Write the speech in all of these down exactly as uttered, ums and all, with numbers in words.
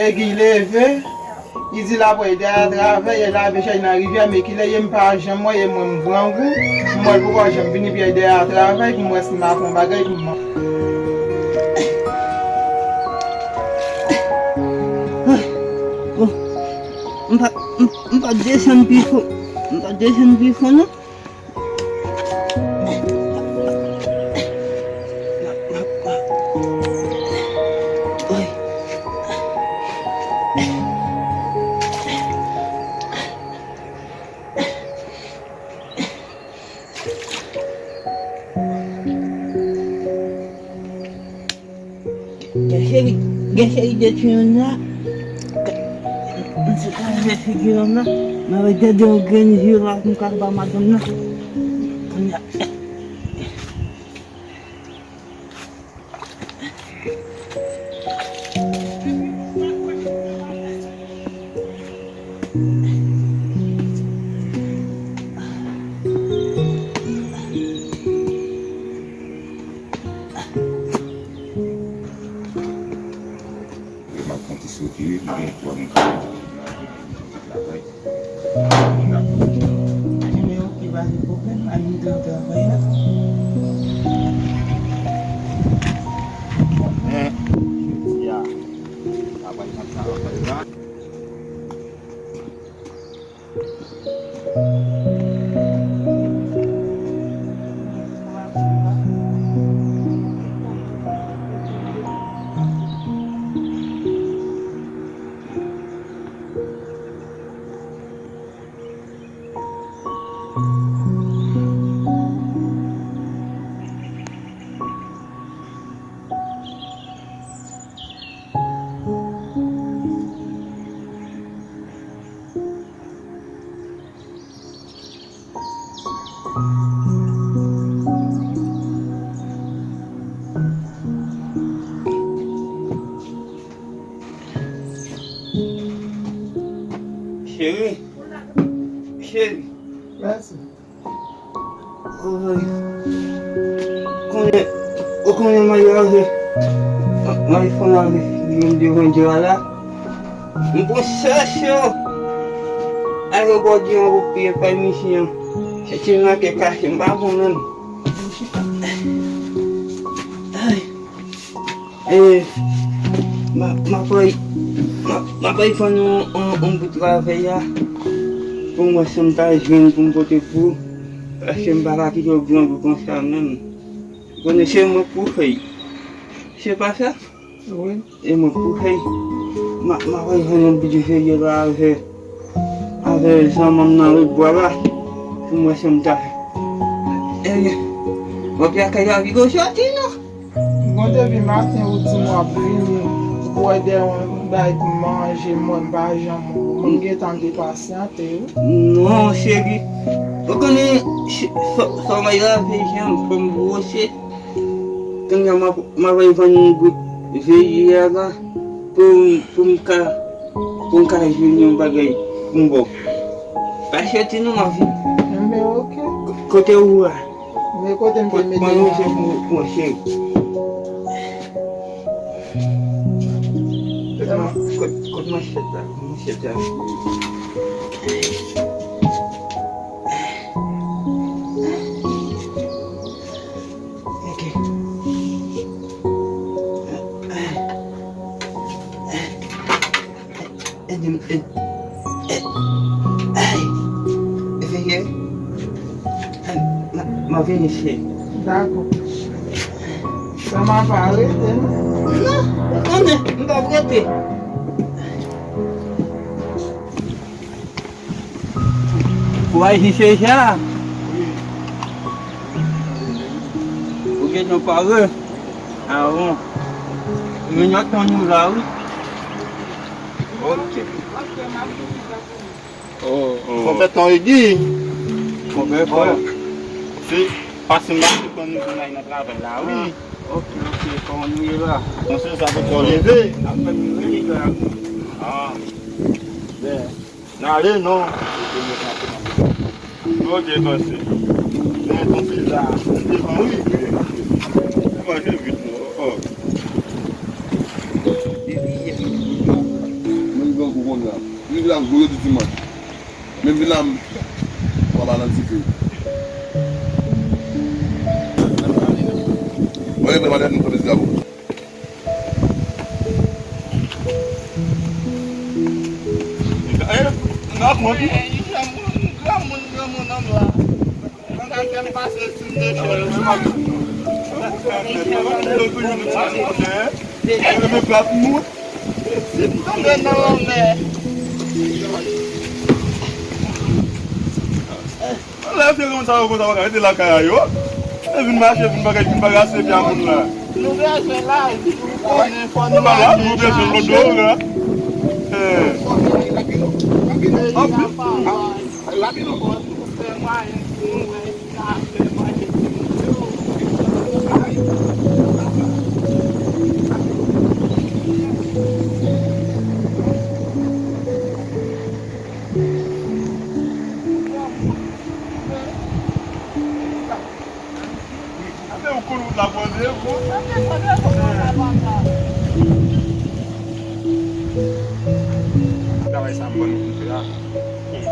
Segi leve, li di l ap wè Dèyè a travay, e lave chay nan rivyè, men kilè ye m pa janm wè, e mwen m grangou, m wè l poko janm vini, epi Dèyè a travay, pou m wè si m pa fè yon bagay pou m. Oh, m pa, m, m pa desann pi fon, m pa desann pi fon non. Gen seri, gen seri de ti moun la. M se ka fè figi an la. M ap gade yon grenn je la pou m ka ba madanm nan. Kounye a. M ap pran ti soti wi, m gen twa moun k ap travay. Nimewo ki pa gen pwoblèm, al mete an travay la. Men, jodi a, travay nan travay la. Cheri, cheri. Mèsi. Oy. Konnen, ou konnen mwen lave. Mwen fè lave, menm devan dye a la. M pran sèch yo. Al bò dye an pou piye pay misye an. Se ti nan ke kache, m pa konnen. Ay. E, m a, m a pral, m a, m a pral fann yon, yon, yon bout lavèy a pou m wè si m ta jwenn pou m pote pou ou, paske m pa ka kite w grangou konsa menm. Ou konnen se mwen k pou fè l. Se pa sa? Wi. E mwen k pou fè l. M a, m a pral jwenn yon bout veye la avè, avè zanmanm nan lòt bò la pou m wè si m ta fè. E, w ap lakay la vin soti non? Bon, depi maten ou di m w ap vini, ou wè dèyè yon bagay pou m manje, mwen m pa janm wè w. M gentan depasyante wi. Non, cheri. Ou konnen, fò, fò m al lave jan m, fò m bwose. Kounye a m ap, m ap al vann yon bout veye a la pou, pou m ka Pou m ka jwenn yon bagay pou m ba w. Pa soti non, ma fille. Enben, oke. Kote ou a? Men kote m te mete. Mwen, mwen, mwen, cheri. Kot, kot manchèt la? Manchèt la. Oke. Ede m, ede, ede, ay! Veye. M a vini, cheri. Dakò. Sa m a pa rete, non? Non, ou konnen, m p ap rete. Ou al jije sa? Wi. Ou gentan pare? Avan. Men n ap tann ou la, wi. Ok. Oh, oh. Konpè Ton Edi. Konpè Ton. Se pase m pase pran nou jounal nan travay la, wi. Ah, ok, ok, kòman nou ye la? Konsa sa pou kò leve. Apre nou ye la. Ah. Byen. N ale non. Ok, pase. Men konsa la, nou devan wi. Manje vit non. Oh. Depi yè m ap Vin la, jodi dimanch. Men vin la, m pa ba nan dife. Mwen, mwen, mwen, mwen, mwen, Eh, nan kont. Granmoun, granmoun, granmoun anba. Nan fè m pase sou de chèz. Tonbe nan lanmè. Lè fye moun sa yo konsa, pa ka rete lakay a yo. E vin mache, vin bagay, vin bagay ase pya moun la. Nou bezwen lavi pou konnen fò nou mache chache. Nou bezwen lodora. Eh. Anpil. Ate ou konn wout la pou randevou. Travay sa m ban nou pou fè a.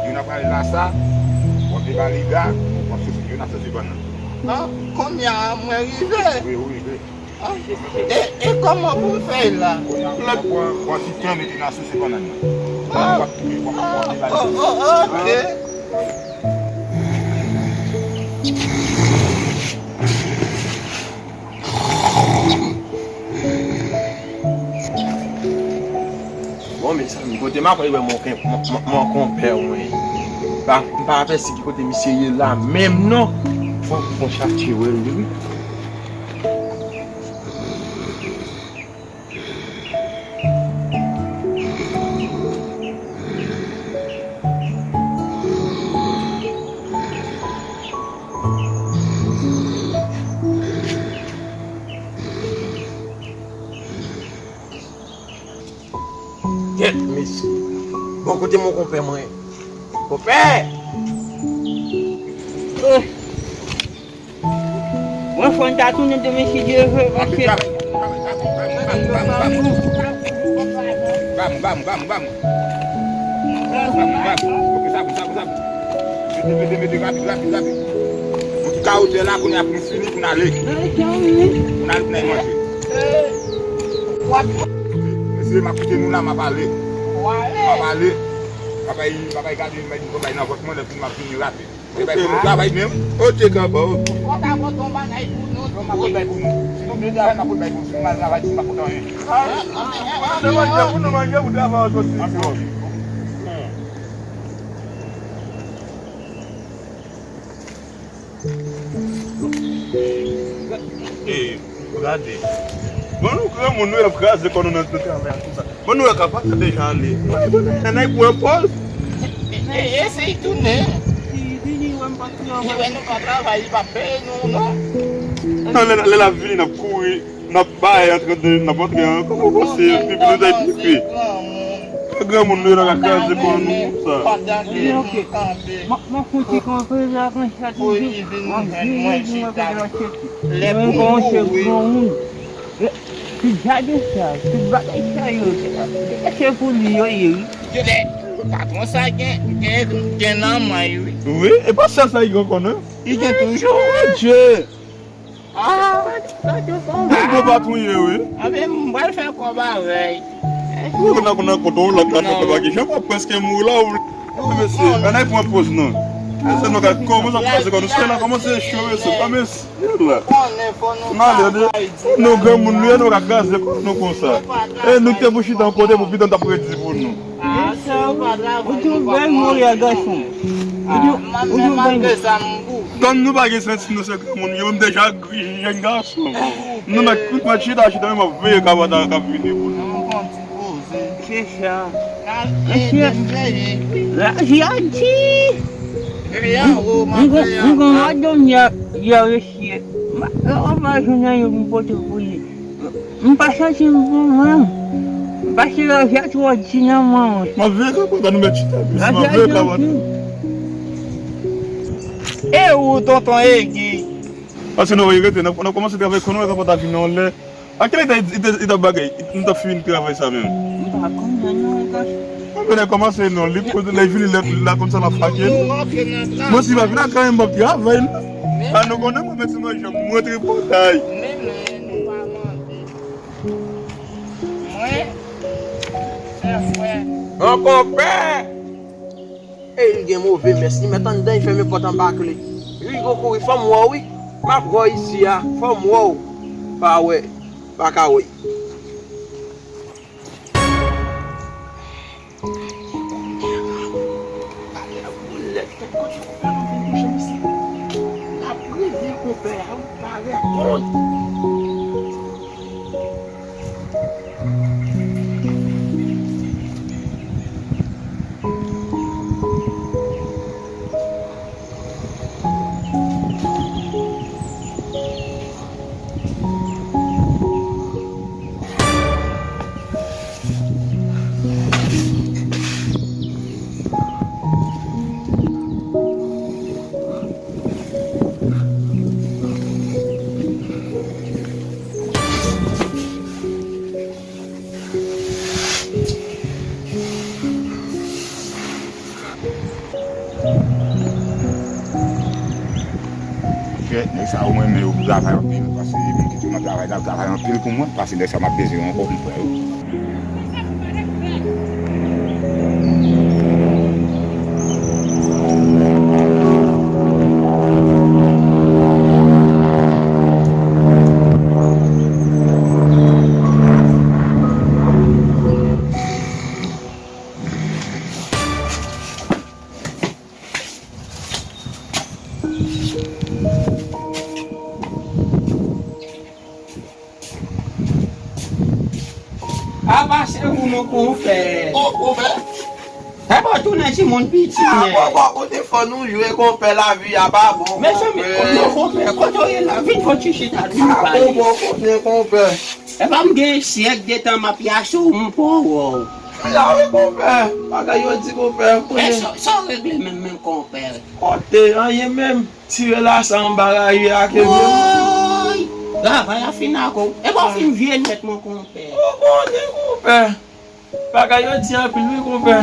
Youn ap prale la sa, w ap debale ga, w ap soti, youn ap soti bannann. Ah, kounye a mwen rive. Wi, ou rive. Ah, e, e kòman pou m fè la? Kounye a, w ap pran, pran ti ten mete nan sou se bannann nan. Ah, w ap koupe, w ap, w ap debale. Oh, oh, ok. Bon, mezanmi, kote m ap wè mon, mon, mon, mon konpè mwen? Pa, m pa apèsi ki kote misye ye la menm non. Fò, fò chache wè l wi. Kèt mesye. Bon, kote mon konpè mwen? Konpè! Oh! Mwen fò n ta tounen demen si Dye vle, paske. Bam, bam, bam, bam. Bam, bam. Ok, sa bon, sa bon, sa bon. Mete, mete, mete, rapid, rapid, rapid. Bon, ki ka otè la, kounye a pou nou fini, pou n ale. Pou n ale, pou n al manje. Ok, mesye, m ap kite nou la, m ap ale. M ap ale. Papay, papay gade, m bay nan vòt mwen, lè fini m ap vini rapid. Se bay pou nou travay menm. Ok, kanpa, ok. Fò ta pote yon bagay pou nou tou. Yo, m ap pote bay pou nou. Si nou vle travay, m ap pote bay pou nou. Si nou mal travay, si nou pa pote anyen. Ah, ah, ah, ah, ah, se manje pou nou manje, pou travay an soti. Eh, gade. Bon, nou granmoun, nou ap kraze kò nou nan travay ak tout sa. Bon, nou wè kapa sa deja ale. Mwen, mwen, mwen, mwen, mwen, pòz. E, e, eseye tounen. Li, li, li, wè m pa t nan. Li wè nou pa travay, li pa peye nou, non. Non, lè, lè l ap vini, n ap kouri, n ap bay antre de, n ap antre an, kòman w panse, pipi nou ta pipi? Granmoun, nou, nou ka kraze kò nou konsa. Li, ok. Mwen, mwen fouti konpre la, konsa, toujou. Mwen vini, mwen vini, mwen vini, mwen vini. Lè pou nou, wi. Tout jade sa, tout bagay sa yo, se, se pou li yo ye, wi. Patwon sa gen, gen, gen nan men, wi. Wi, e pa sèl sa li gen konnen. Li gen toujou. Adje! Ah, sa te fò. Li gwo patwon ye, wi. Anben, m pral fè kòb avè l. Ou nan, nan kote w, lòt la fè kòb ak Jean, w ap prèske mouri la, ou. Mesye, ann al pran pòz nou. Mesye, nou ka kòmanse ap pase kò nou. Sè la kòmanse cho, mesye. Pa mesye la. N ale, nou granmoun nou ye, nou ka kraze kò nou konsa. E nou te pou chita yon kote pou pitit nou t ap redi pou nou. Ou di w bèl mouri a gason. Ou di w, ou di w bèl. Tann nou pa gen santi nou se granmoun, yo menm deja jèn gason. Nou mèt, mèt chita, chita, men m ap veye kabata k ap vini pou nou. Se sa. Mesye, lavi a di. M gon, m gon madanm yè, yè mesye. M pa, m pa jwenn anyen pou m pote pou li. M pa santi m bon menm. Paske lavi a twò di nan men mwen. M ap veye kabata, nou mèt chita, mesye, m ap veye kabata. E ou, tonton Egi? Paske nou rete, n ap, n ap kòmanse travay, konnen w ap ta vin yon lè. A kilè li t ap bagay? Nou t ap fin travay sa menm. M pa konnen non, gason. Konnen kòman se non, li kote lè vini lè la konn sa l ap fake. Mwen si pa vin ak anyen m p ap travay non. Sa nou konnen mwen mèt se manje m mwen tripotay. Men men nou pa mande. Mwen se frè. An konpè. E li gen move mès, li mèt anndan, li fèmen pòt anba kle. Rigo kouri, fò m wè w wi. M ap wè w isi a, fò m wè w. Pa wè, pa ka wè. L ap rive konpè a wi, parèt. Kèt, nèg sa yo mwen renmen yo pou travay anpil, paske moun ki tou nan travay la, yo travay anpil pou mwen, paske nèg sa m ap bezwen ankò pou m pran yo. A pase pou mon konpè. O konpè. E pa tounen timoun piti. A bon, bon, kote fò nou jwe konpè, lavi a pa bon. Mezanmi, konpè, kote w ye la? Vin fò ti chita, vin pale. A bon, bon, kote konpè? E pa m gen syèk de tan m ap yache w, m poko wè w. Wi, a wi, konpè. Bagay yo di, konpè. E sa, sa w regle menm, menm, konpè? Kote, anyen menm. Tire lasa anba rayi a ke vye. Woy! Travay a fin ak ou. E pa w fin vye nèt, mon konpè. Ou konnen, konpè. Bagay yo di anpil, wi, konpè.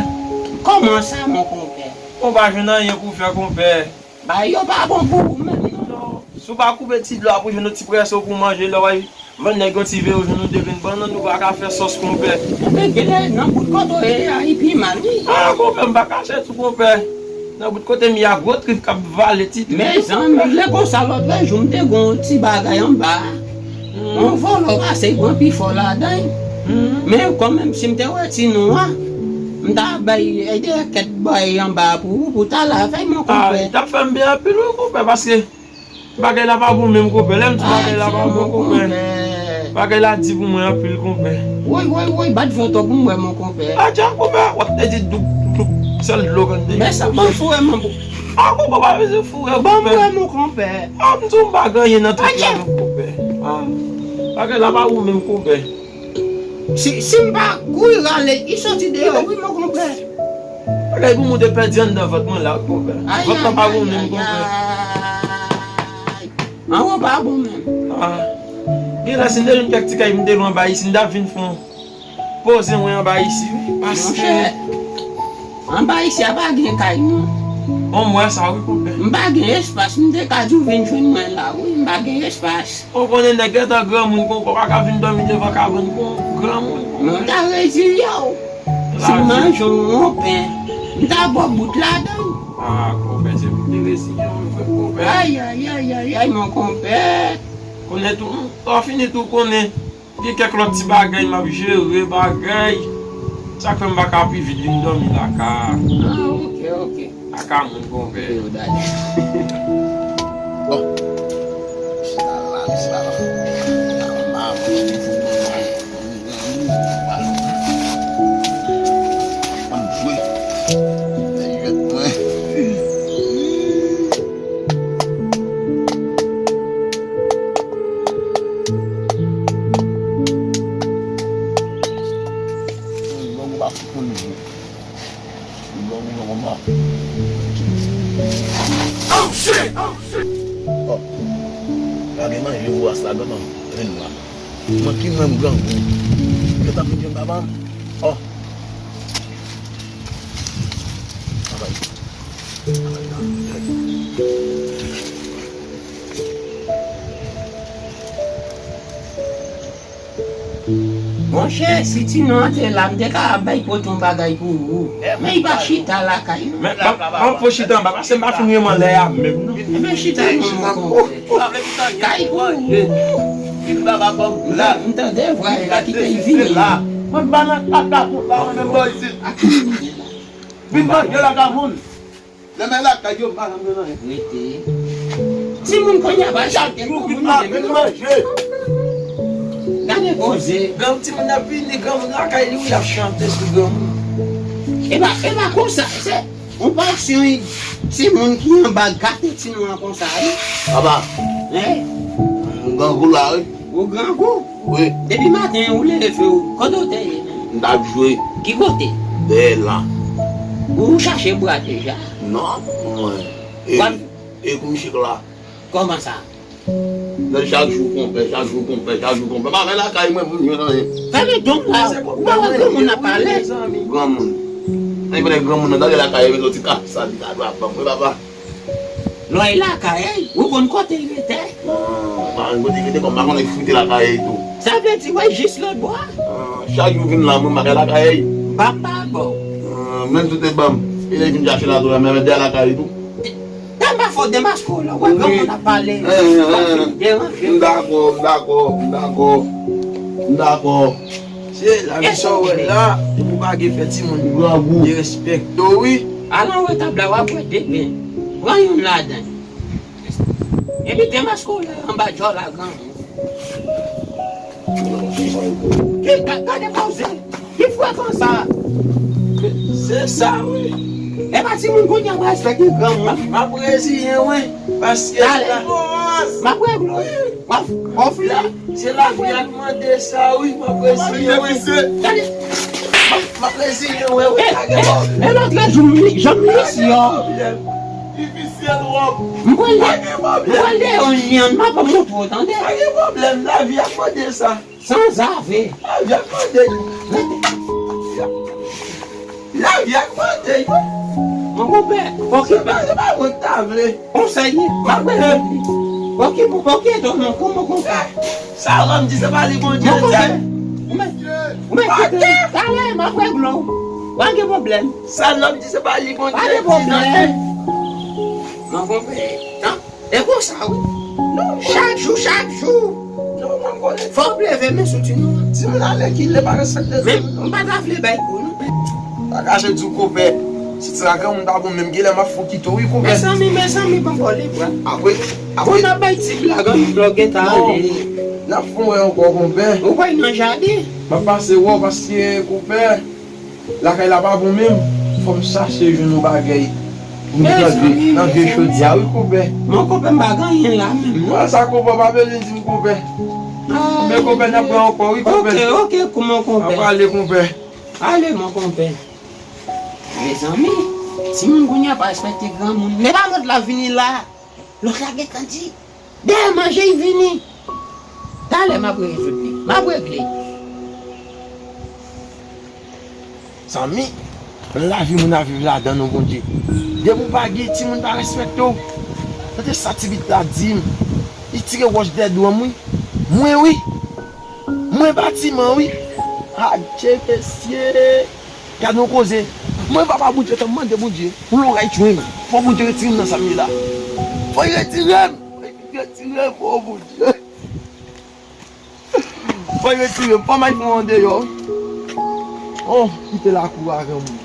Kòman sa, mon konpè? Ou pa jwenn anyen pou fè, konpè. Bagay yo pa bon pou ou menm, non. Non. Si w pa koupe ti dlo a pou jwenn yon ti preso pou manje, lè w al vann nèg yon ti veyo jwenn yon de grenn bannann, ou pa ka fè sòs, konpè. Enben, genlè nan bout kote w ye a, li pi mal, wi. A, konpè, m pa kache tou, konpè. Nan bout kote m ye a, gwo trip k ap vale ti trip. Mezanmi, lè konsa, lòt jou, m te gen yon ti bagay anba a. Hmm. Yon vòlò pase, pran pi fò ladan l. Hmm. Men kanmenm, si m te wè ti non an, m ta bay, ede kèt bay anba a pou ou, pou w t al avè l, mon konpè. A, li t ap fè m byen anpil, wi, konpè, paske bagay la pa bon menm, konpè. Lè m di bagay la pa bon, konpè. Bagay la di pou mwen anpil, konpè. Woy, woy, woy, bat vòtò pou mwen, mon konpè. Atcha, konpè, w ap te di douk, douk, sèl dlo konn te. Men sa, ban foure m an pou. A, konpè, pa bezwen foure, konpè. Ban foure, mon konpè. A, m di w m pa gen anyen nan trip la, non, konpè. A, bagay la pa bon menm, konpè. Si, si m pa kouri rale, li soti deyò, wi, mon konpè. Bagay pou mwen te pèdi anndan vant mwen la, konpè. Vant lan pa bon menm, konpè. Ay, ay, ay, ay. Anwo pa bon menm. A. Genlè si m te jwenn kèk ti kay, m te lwen anba isi, m t ap vin fè yon poze mwen anba isi, wi. Paske. Monchè, anba isi a pa gen kay, non. Bon, m wè sa, wi, konpè. M pa gen espas, m te ka di w vin jwenn mwen la, wi, m pa gen espas. Ou konnen nèg gentan granmoun konpè, w pa ka vin dòmi devan kabann kon granmoun konpè. Men w ta rezilye w. Si m manje yon pen, m ta ba w bout ladan l. A, konpè, se pou te rezilye w vre, konpè. Ay, ay, ay, ay, ay, mon konpè. Konnen tou, hmm, lè w fini tou konnen, gen kèk lòt ti bagay m ap jere, bagay. Sa k fè m pa ka pi vit vin dòmi lakay. A, oke, oke. Aka moun konpè. Yo, dale. Bon. Chita la, chita la. Maman, m jwe. Jwèt mwen. Bon, m pa fout konn jwe. Li bon, li bon, bon. Oh, shit! Oh, shit! Oh. Pa gen manje vwas la, granma. Vin la. Mwen ki menm grangou. Yo t ap vin jwenn papa m. Oh. Monchè, si Tino an te la, m te ka bay pote yon bagay pou ou. Men li pa chita lakay, non. Men, ban, ban m fon chita anba, paske m pa fin renmen lè a menm, non. Ebyen, chita non, mon konpè. Kay pou ou. M tande vwa l la, kite l vini. Mwen pa nan kaka pou pa mwen menm bò isit. Vin manje lakay moun. Lè men lakay yo, m pa janm jwenn anyen. Rete. Timoun kounye a pa chak jou vin la, vin manje. Gade koze. Granm timoun ap vini, granmoun lakay li, wi, ap chante sou granmoun. E pa, e pa konsa, se yon pasyon, wi. Timoun ki anba gate timoun an konsa, wi. Papa. Hein? M grangou la, wi. Ou grangou? Wi. Depi maten, ou leve, ou, kote w te ye menm? M t ap jwe. Ki kote? Dèyè la. Ou chache bwa deja? Non, mwen. E, e kou m chik la. Kòman sa? Nan chak jou konpè, chak jou konpè, chak jou konpè. Pa fè lakay mwen pou m jwenn anyen. Fèmen don la. Ou pa wè granmoun ap pale? Granmoun. Anyen pandan granmoun nan, gade lakay mwen, soti ka sa, li ka dwa ban mwen, papa. Lò e lakay, ou konn kote l rete? Ah, pa konn kote l rete, kòm pa konnen frite lakay tou. Sa vle di, wè, jis lòt bò a? Ah, chak jou vin la, mwen, m pa kay lakay. M pa, m pa bò. Ah, menm si w te ban m, e lè vin chache la tou la, men dèyè lakay tou. Dam pa fò demaske w la, wè granmoun ap pale. Deranje w. M dakò, m dakò, m dakò. M dakò. Se lavi sa w wè la, depi w pa gen fè timoun, yo respekte w, wi. Al anwo tab la, w ap bwè de pen. Pran youn ladan. Epi demaske w la anba djòl la, granmoun. Ki, ga-, gade koze. Ki frekan sa? Se sa, wi. E pa timoun kounye a pa respekte granmoun. M ap reziyen, wi. Paske talè. M ap regle w. W ap ofle. Se lavi a k mande sa, wi, m ap reziye, wi. Gade. M ap, m ap reziye, wi, wi, pa gen pwoblèm. E lòt lè jou, m li, jan m li si yo. Difisil, wòp. M pral de, m pral de yon lyann, m ap montre w, tande? Pa gen pwoblèm, lavi a k mande sa. Sanzave. Lavi a k mande. Lavi a k mande, wi. Mon konpè, okipe. Se pa, se pa mwen k ta vle. Konsèy li, m ap rele li. Okipe, okipe, non, kòman konpè? Sa lòm di, se pa li Bondye di. Ou mèt, ou mèt kite l. Talè, m ap regle w. Pa gen pwoblèm. Sa lòm di, se pa li Bondye di, non. Pa gen pwoblèm. Mon konpè, tan, e konsa, wi. Non, chak jou, chak jou. Non, mwen konnen. Fò w leve men sou timoun. Timoun ale ki lè pa respekte. Men, m pa ta vle bay kou, non. Pa kache di w konpè. Si ti la granmoun pa bon, menm genlè m ap fon kite w, wi, konpè. Mezanmi, mezanmi, pran bò li, bra. Apre, apre. Bon, n ap bay ti blag an, lò gentan ale. Non. N ap fon wè ankò, konpè. Ou kwè nan jaden? M ap pase wè w paske, konpè, lakay la pa bon menm. Fò m chache jwenn yon bagay pou m trete nan vye chodyè a, wi, konpè. Mon konpè, m pa gen anyen la menm, non. Mwen sa, konpè, pa bezwen di m, konpè. Men, konpè, n ap wè ankò, wi, konpè. Ok, ok, kou mon konpè. N ap pale, konpè. Ale, mon konpè. Mezanmi, timoun kounye a pa respekte granmoun. Men pa lòt la vini la. Lòt la gentan di, dèyè manje, l vini. Talè, m ap rezoud li. M ap regle. Zanmi, lavi moun ap viv ladan, non, Bondye. Depi w pa gen timoun, pa respekte w. Tande sa ti bit la di m. Li tire wòch dèyè do m, wi. Mwen, wi. Mwen batiman, wi. Adje, mesye. Gad yon koze. Mwen, papa Bondye, t ap mande Bondye pou loray tchwenn. Fò Bondye retire m nan sa m ye la. Fò l retire m. Fò l retire m, o Bondye. Fò l retire m. Fò m al fè yon andeyò, wi. Oh, kite lakou a, granmoun.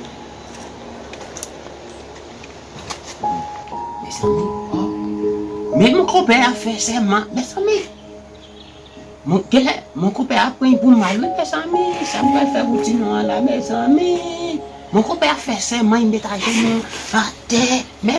Mezanmi, oh. Men mon konpè a fè sèman. Mezanmi. Mon kè, mon konpè ap pran pou mal, wi, mezanmi. Sa m pral fè pou ti non an la, mezanmi. Mon konpè ap fè sèman, li met ajenou atè. Men